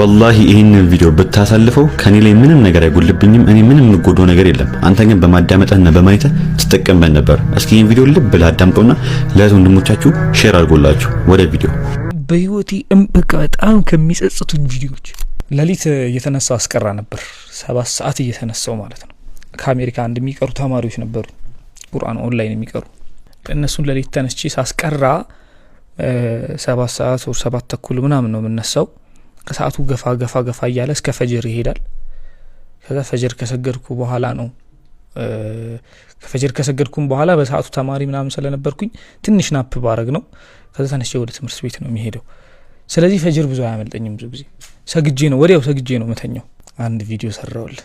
ወላሂ ይህንን ቪዲዮ ብታሳልፈው ከኔ ላይ ምንም ነገር አይጎልብኝም። እኔ ምንም የምጎደው ነገር የለም። አንተ ግን በማዳመጥህና በማየትህ ትጠቀምበት ነበር። እስኪ ይህን ቪዲዮ ልብ ብለህ አዳምጠውና ለእህት ወንድሞቻችሁ share አድርጎላችሁ። ወደ ቪዲዮ። በህይወቴ በቃ በጣም ከሚጸጽቱኝ ቪዲዮዎች፣ ሌሊት እየተነሳው አስቀራ ነበር። 7 ሰዓት እየተነሳው ማለት ነው። ከአሜሪካ አንድ የሚቀሩ ተማሪዎች ነበሩ፣ ቁርአን ኦንላይን የሚቀሩ። እነሱን ሌሊት ተነስቼ ሳስቀራ 7 ሰዓት ወር 7:30 ምናምን ነው የምነሳው። ከሰዓቱ ገፋ ገፋ ገፋ እያለ እስከ ፈጅር ይሄዳል። ከዛ ፈጅር ከሰገድኩ በኋላ ነው፣ ከፈጅር ከሰገድኩም በኋላ በሰዓቱ ተማሪ ምናምን ስለነበርኩኝ ትንሽ nap ባረግ ነው። ከዛ ተነስቼ ወደ ትምህርት ቤት ነው የሚሄደው። ስለዚህ ፈጅር ብዙ አያመልጠኝም። ብዙ ጊዜ ሰግጄ ነው፣ ወዲያው ሰግጄ ነው መተኛው። አንድ ቪዲዮ ሰራውልህ።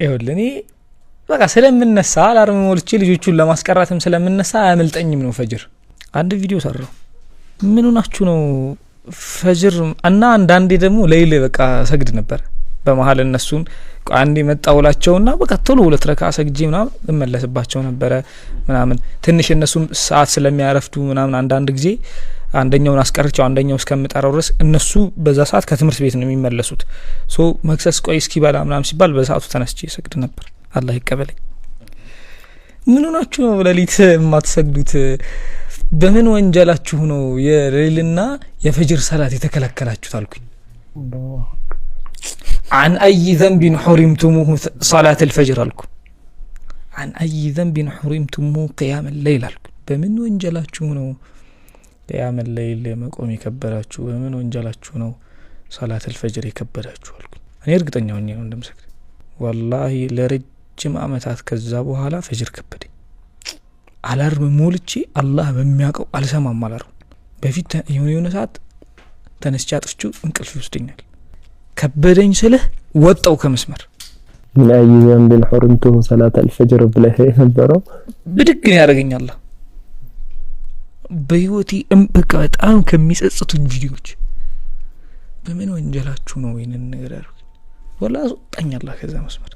ይኸውልህ፣ እኔ በቃ ስለምነሳ alarm ሞልቼ ልጆቹን ለማስቀራትም ስለምነሳ አያመልጠኝም ነው ፈጅር። አንድ ቪዲዮ ሰራው። ምን ሆናችሁ ነው ፈጅር? እና አንዳንዴ ደግሞ ሌይል በቃ ሰግድ ነበር። በመሀል እነሱን አንዴ መጣውላቸውና በቃ ቶሎ ሁለት ረካ ሰግጄ ምናምን እመለስባቸው ነበረ ምናምን። ትንሽ እነሱም ሰዓት ስለሚያረፍዱ ምናምን አንዳንድ ጊዜ አንደኛውን አስቀርቸው አንደኛው እስከምጠራው ድረስ እነሱ በዛ ሰዓት ከትምህርት ቤት ነው የሚመለሱት። So መክሰስ ቆይ እስኪበላ ምናምን ሲባል በሰዓቱ ተነስቼ ሰግድ ነበር። አላህ ይቀበለኝ። ምን ሆናችሁ ነው ሌሊት የማትሰግዱት? በምን ወንጀላችሁ ነው የሌልና የፈጅር ሰላት የተከለከላችሁት አልኩኝ። عن أي ذنب حرمتموه صلاة الفجر አልኩ። عن أي ذنب حرمتموه قيام الليل አልኩ። በምን ወንጀላችሁ ነው قيام الليል መቆም የከበዳችሁ? በምን ወንጀላችሁ ነው صلاة الفجر የከበዳችሁ አልኩ። እኔ እርግጠኛ ሆኜ ነው እንደምሰግድ። ወላሂ ለረጅም አመታት ከዛ በኋላ ፈጅር ከበደኝ። Alarm ሞልቼ አላህ በሚያውቀው አልሰማም alarm። በፊት የሆነ የሆነ ሰዓት ተነስቼ አጥፍቼው እንቅልፍ ይወስደኛል። ከበደኝ ስልህ ወጣው ከመስመር። من أي ذنب حرمتم صلاة الفجر ብለህ የነበረው። ብድግ ነው ያደረገኝ አላህ። በህይወቴ በቃ በጣም ከሚጸጽቱኝ ቪዲዮዎች፣ በምን ወንጀላችሁ ነው ይህንን ነገር ያደርጉኝ? ወላ አስወጣኝ አላህ ከዛ መስመር።